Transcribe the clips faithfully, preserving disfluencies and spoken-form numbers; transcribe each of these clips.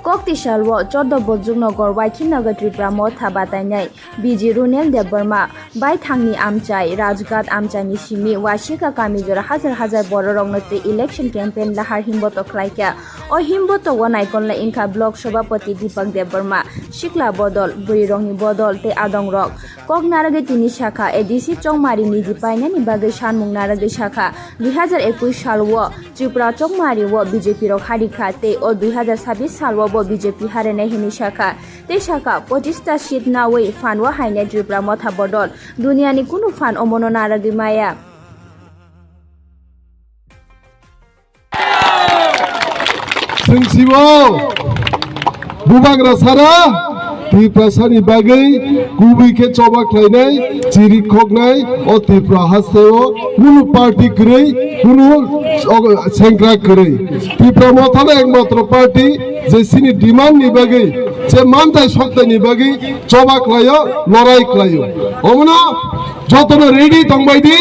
Kokti salwo chordo Bojongnagar Waikhinnagar Tipra Motha batainai B G Runel Debbarma baithangni amchai Rajghat amchaini simi Wasika kami jora hajar hajar bororokno twi election campaign lahar himboto khlaikha. O himboto o naikolna wngkha Block Sabhapati Deepak Debbarma, Sikla Bodol, Bwrwirokni Bodol tei adongrok. Kok narwgwi tini sakha, A D C Chongmari niji painani bagwi sanmung narwgwi sakha, dui hajar ekush salwo Tripura Chongmari o B J P rok harikha tei o dui hajar sabbish salwo bo B J P harinai hinwi sakha. Tei sakha, pochista seat nawi phan o hainai Tripura Motha Bodol, duniani kunu phan omono narwgwi maya. Chwng sibo bubagra sara Tiprasani bagwi kubui khe choba khlainai, chiri khoknai o Tripura hasteo kunu party kwrwi, kunu sengkrak kwrwi. Tipra Mothano ekmatro party je chini demand ni bagwi, je manthai soktaini bagwi choba khlaio, lorai khlaio. Omono jotono ready tongbai di,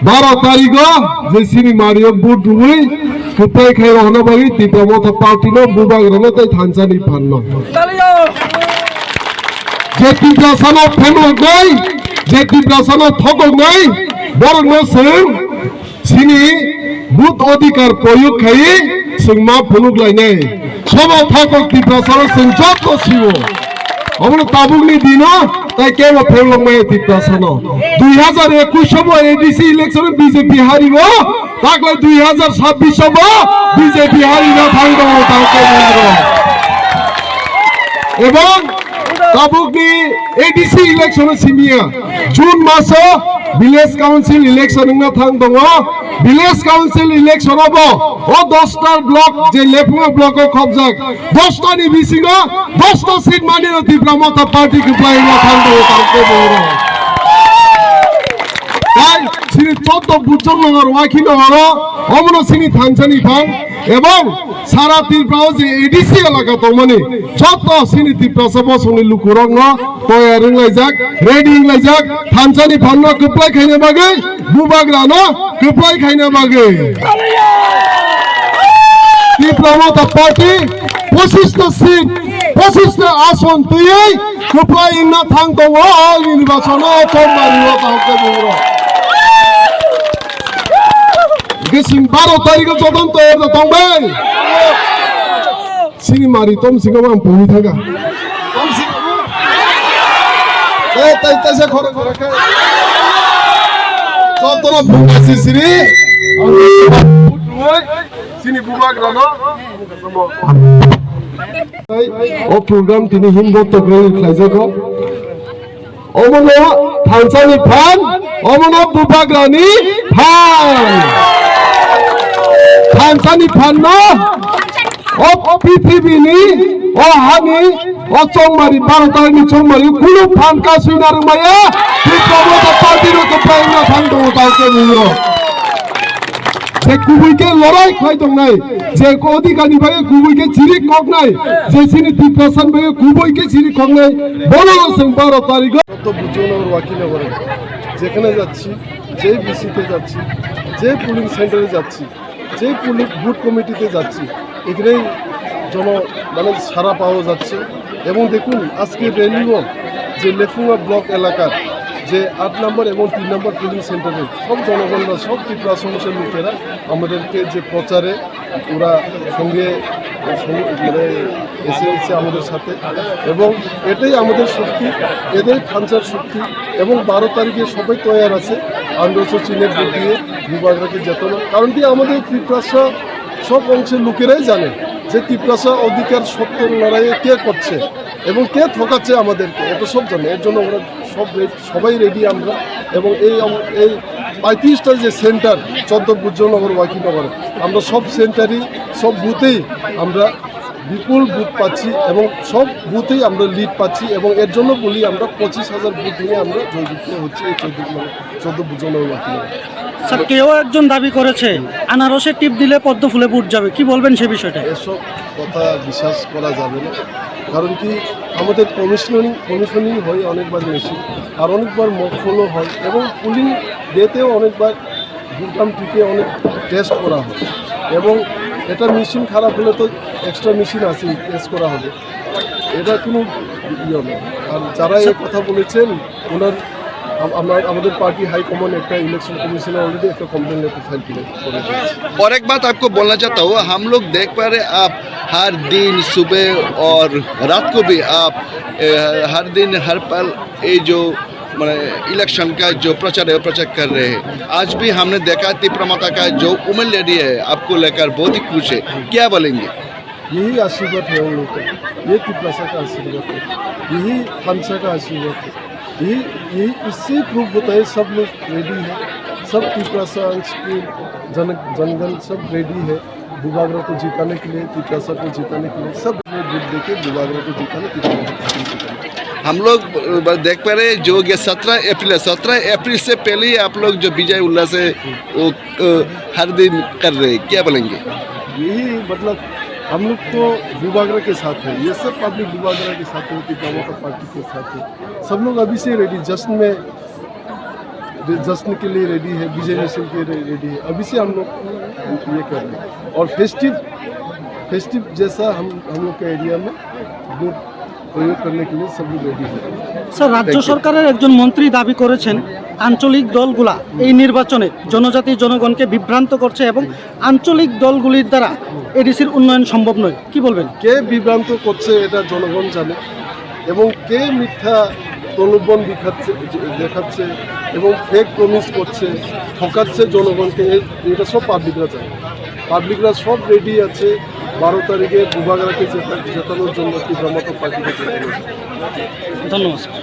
baro tarigo je chini mario vote rwui kwplai khai rohorna bagwi Tipra Motha party no bubagrano tei thansani phanno. Je Tiprasano phenoknai, je Tiprasano thokoknai, borokno chwng chini vote odhikar proyog khai chwng ma phunuk lainai. Sobo thakok Tiprasano chwng joto siwo. Obono tabukni dino tai kebo pherlok maya Tiprasano. Dui hajar ekush sobo A D C election B J P hariwo, taklai dui hajar sabbish sobo B J P harina thang tongo tang kebo. Ebong tabukni A D C election simiya June maso village council election wngna thang tongo. Village council election obo o dosta block je Lephunga block o khobjak dosta ni bisingo dosta seat manino Tipra Motha party kwplai wngna thang tongo tang kebo. Tai chini chordo Bujong Nagar Waikhi Nagar o omono chini thansani thang ebong sara Tripura o je A D C elaka tongmani joto chini Tiprasa bosongni lukurokno toyar wnglaijak, ready wnglaijak, thansani phanno kwplai khaina bagwi, bubagrano kwplai khaina bagwi. Tipra Motha Party pochista seat, pochista ason twiwi kwplai wngna thang tongo o nirbachano Chongmari o kaham khe bumro. Gising baro tarikh o joton toyar da tongbai. Sini mari tom singo ang puni thaga. Eh, tai tai se khore khore khe. Jotono bumba sisiri. Sini bubagrano. O program tini himbo tokro khlaijago. Omono thansani phan, omono bubagrani phan. Thansani phanno o pithibini, o hani, o Chongmari, Bharat ni Chongmari kunu phan kasui narwkmaya, Tipra Motha Party no kwplai wngna thang tongo tao khe bumro. Je kubui khe lorai khlai tongnai, je odhikar ni bagwi kubui khe chiri koknai, je chini Tiprasa ni bagwi kubui khe chiri koknai, bono chwng baro tarikh o. Joto Bujong Nagar Waikhi Nagar o যেখানে যাচ্ছি, যে বিসিতে যাচ্ছি, যে পোলিং সেন্টারে যাচ্ছি, যে pulling booth কমিটিতে যাচ্ছি, এখানেই জন মানে সাড়া পাওয়া যাচ্ছে। এবং দেখুন, আজকে র্যালিও যে লেফুঙ্গা ব্লক এলাকার যে আট নম্বর এবং তিন নম্বর পোলিং সেন্টারে সব জনগণরা, সব ত্রিপুরা সমাজের লোকেরা আমাদেরকে যে প্রচারে ওরা সঙ্গে সঙ্গে মানে এসে এসে আমাদের সাথে। এবং এটাই আমাদের শক্তি, এটাই থানচার শক্তি। এবং বারো তারিখে সবাই তৈয়ার আছে আন্দ্রস চিনের ভোট দিয়ে ভূভাগরাকে জেতানো। কারণ কি, আমাদের তিপ্রাসা সব অংশের লোকেরাই জানে যে তিপ্রাসা অধিকার সত্য লড়াইয়ে কে করছে এবং কে ঠকাচ্ছে আমাদেরকে, এটা সব জানে। এর জন্য ওরা সব রে-, সবাই রেডি আমরা। এবং এই অং-, এই পঁয়ত্রিশটা যে সেন্টার, চোদ্দ বুজ্জনগর, ওয়াকিনগর, আমরা সব সেন্টারই, সব বুথেই আমরা বিপুল ভোট পাচ্ছি এবং সব বুথেই আমরা লিড পাচ্ছি এবং এর জন্য বলি আমরা পঁচিশ হাজার ভোট নিয়ে আমরা জয়যুক্ত হচ্ছি এই চোদ্দ নম্বর, চোদ্দ বুজ্জনগর, ওয়াকিনগর। স্যার, কেউ একজন দাবি করেছে আনারসে টিপ দিলে পদ্ম ফুলে ভোট যাবে, কি বলবেন সে বিষয়টা? এসব কথা বিশ্বাস করা যাবে না। কারণ কি, আমাদের কমিশনিং, কমিশনিং হয় অনেকবার মেশিন, আর অনেকবার মক পোলও হয় এবং পোলিং ডেতেও অনেকবার বুটাম টিপে অনেক টেস্ট করা হয় এবং এটা মেশিন খারাপ হলে তো এক্সট্রা মেশিন আছে, টেস্ট করা হবে, এটা কোনো ইয়ে নেই। আর যারা এই কথা বলেছেন, ওনার আম- আমরা, আমাদের পার্টি হাই কমান্ড একটা ইলেকশন কমিশনে অলরেডি একটা কমপ্লেন লেটার ফাইল করে দিয়েছে। और एक बात आपको बोलना चाहता हूँ, हम लोग देख पा रहे, आप हर दिन सुबह और रात को भी आप, ए, हर दिन हर पल ये जो, माने, इलेक्शन का जो प्रचार है, प्रचार कर रहे हैं। आज भी हमने देखा तिपरा माता का जो वुमेन लेडी है, आपको लेकर बहुत ही खुश है, क्या बोलेंगे? यही आशीर्वाद है उन लोग का, ये तिपरासा का आशीर्वाद है, यही थानसा का आशीर्वाद है, यही, यही इससे प्रूफ होता है सब लोग रेडी है, सब तिपरासा अंश के जन, जनगण सब रेडी है बुबागरा को जिताने के लिए, तिपरासा को जिताने के लिए सब लोग वोट देके बुबागरा को जिताने के लिए। हम लोग, अ, देख पा रहे हैं जो ये सत्रह अप्रैल है, सत्रह अप्रैल से पहले ही आप लोग जो विजय उल्लास है वो, अ, हर दिन कर रहे हैं, क्या बोलेंगे? यही मतलब हम लोग तो बुबागरा के साथ है, ये सब पब्लिक बुबागरा के साथ है, तिपरा माता पार्टी के साथ है। सब लोग अभी से रेडी, जश्न में, जश्न के लिए रेडी है, विजय मिशन के लिए रेडी है। अभी से हम लोग ये कर रहे हैं और फेस्टिव, फेस्टिव जैसा हम हम लोग के एरिया में वोट प्रयोग करने के लिए सब लोग रेडी है। স্যার, রাজ্য সরকারের একজন মন্ত্রী দাবি করেছেন আঞ্চলিক দলগুলা এই নির্বাচনে জনজাতি জনগণকে বিভ্রান্ত করছে এবং আঞ্চলিক দলগুলির দ্বারা এডিসির উন্নয়ন সম্ভব নয়। কি বলবেন? কে বিভ্রান্ত করছে এটা জনগণ জানে, এবং কে মিথ্যা প্রলোভন দেখাচ্ছে, দেখাচ্ছে এবং ফেক প্রমিস করছে, ঠকাচ্ছে জনগণকে, এ- এটা সব পাবলিকরা জানে। পাবলিকরা সব রেডি আছে বারো তারিখে বুবাগরাকে জেতা- জেতানোর জন্য, তিপরা মাতা পার্টিকে জেতানোর জন্য। ধন্যবাদ স্যার।